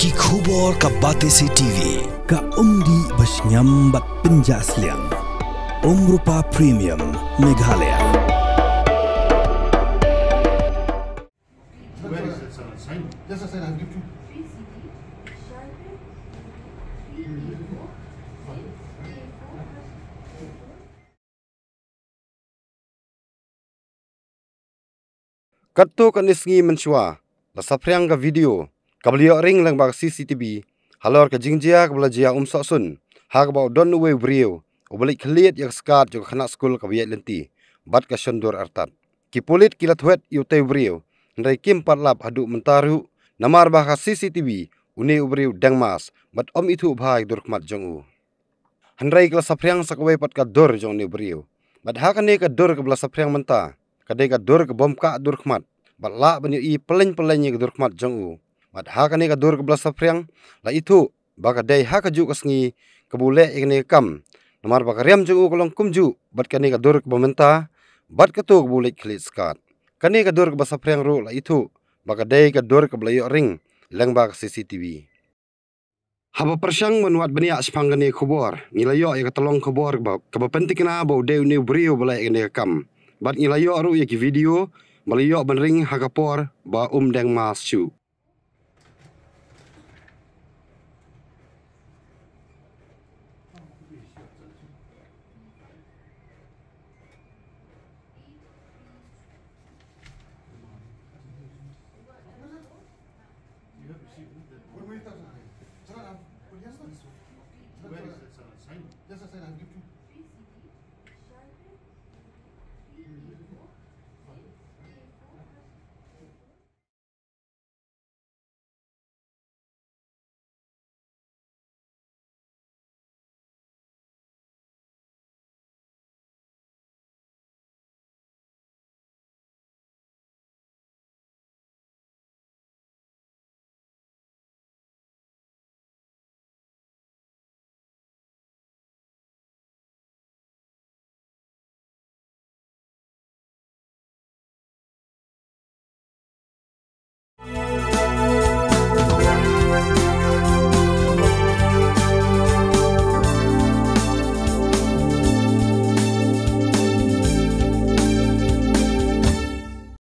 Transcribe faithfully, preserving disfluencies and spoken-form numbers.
Ki khubor ka Batesi T V. Ka umdih ba shngiam bad pynjah sliang. Umrupa Premium Meghalaya. Katto katne sngi mynshuwa la saphriang ka video kaba la ïoh ring lyngba ka C C T V halor ka jingjia kaba la jia um sohsun, ha kaba u don uwei u briew uba leit khlieh ïa ka skat jong ka khynnah skul kaba ïaid lynti bad ka shondur artat. Ki pulit ki la thwet ïa utei u briew, hynrei kim pat lap haduh mynta ruh, namar ba ha ka C C T V une u briew deng mask bad ym ithuh bha ïa ka dur khmat jong u. Hynrei ka la saphriang sa kawei pat ka dur jong une u briew. Bad ha kane ka dur kaba la saphriang mynta, ka dei ka dur ka bym kah dur khmat, bad lah ban ïohi pylleng pylleng ïa ka dur khmat jong u. Bad ha kane ka dur kaba la saphriang, la ithuh ba ka dei ha kajuh ka sngi kaba u leh ïa kane ka kam, namar ba ka riam jong u ka long kumjuh bad kane ka dur kaba mynta, bad kato kaba u leit khlieh skat. Kane ka dur kaba saphriang ruh la ithuh ba ka dei ka dur kaba la ïoh ring lyngba ka C C T V. Haba pyrshang ban wad bniah shaphang kane ka khubor, ngi la ïoh ïa ka tyllong khubor kaba, kaba pynthikna ba u dei une u briew ba leh ïa kane ka kam. Bad ngi la ïoh ruh ïa ki video ba la ïoh ban ring ha ka por ba um deng mask shuh.